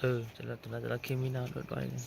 Tus no, tus no khi mi no dua dua li.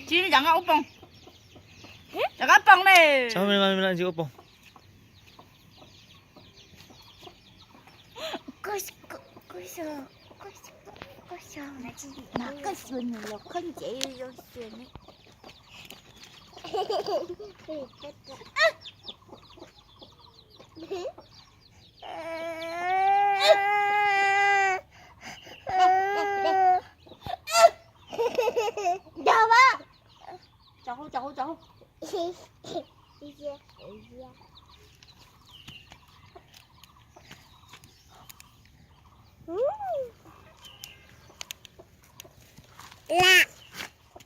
Tsis, rov qab ua poog. Rov qab poog ne. Tsis ua poog.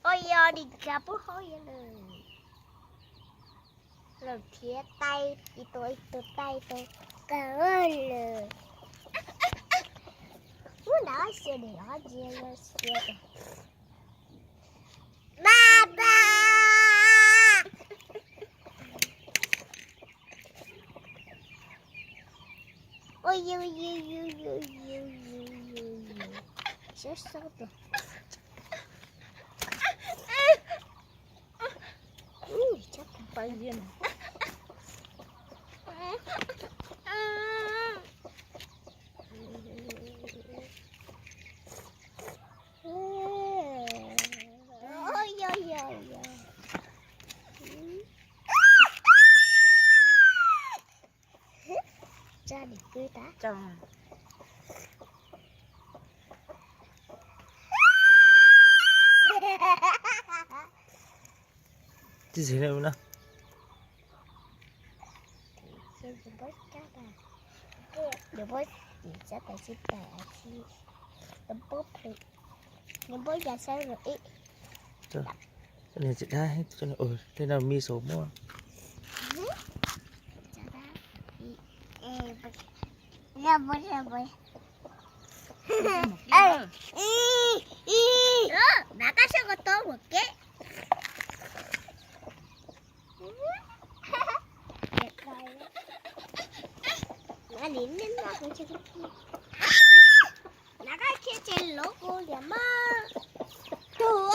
Ua yog nim kag pub hauv yog lawm. Lawm thiab, taij ib tug ib tug taij tau kawg lawm. Ub, ntab xyua nim los ntsia yog xyua. Ba ba. Ua yus yus yus yus yus yus yus. Sab sab tus. Ub, tsab tus paj ziab no. Yog yog yog. Tsa nim pw tas. Tsis tsis na. Nws tsis dab, tej no mi saum muaj. Nab kab sab ko tau ua ke. Nab kab khiav tsis lov kuv liam mas. Tug.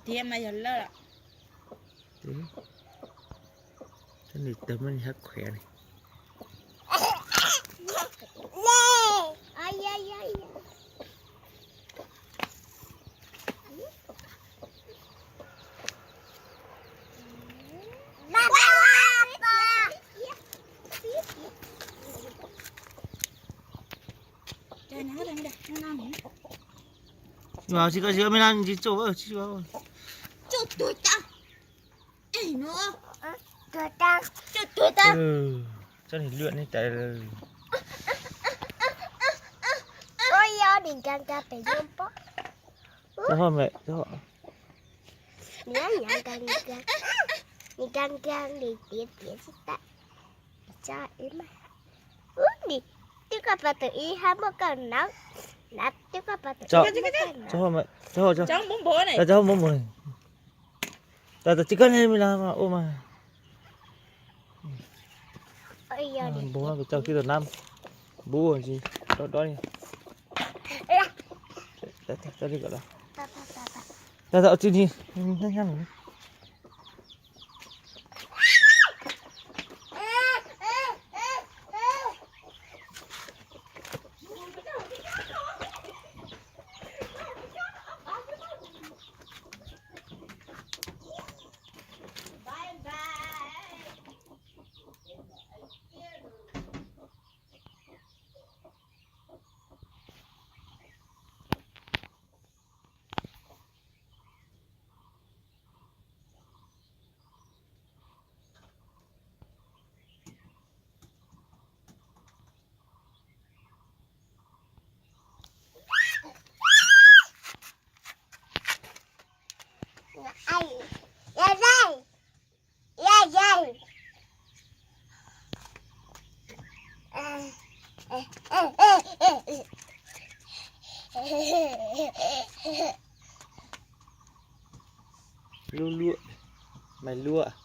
Tiag mas yog lawm. Tab nim tawg muab nws hab khuav li. Tsis koj tsis koj me na tsis tsuj tsuj tuag tas. Tsuj tuag tas. Tsob niag luam ne tas. Ua yog nim nkag nkag pem nyob pob. Tsob ho me, tsob ho. Nim nkag nkag, nim nkag nkag nim tiav tiav tsis tas. Tsob ib mas. Ub, nim twb koj pas tus ib hab muaj koj nawb. Nav twb koj pas tus ib hab muaj koj nawb. Tsob ho me, tsob ho, tsob ho npua npua. Tas tas tsis koj ne me na mas ua mas. Npua kuv tso kiag tus nab npua tsis dob dob li. Tas tas tsis ni, nyab nyab. Luaj luaj, mais luaj.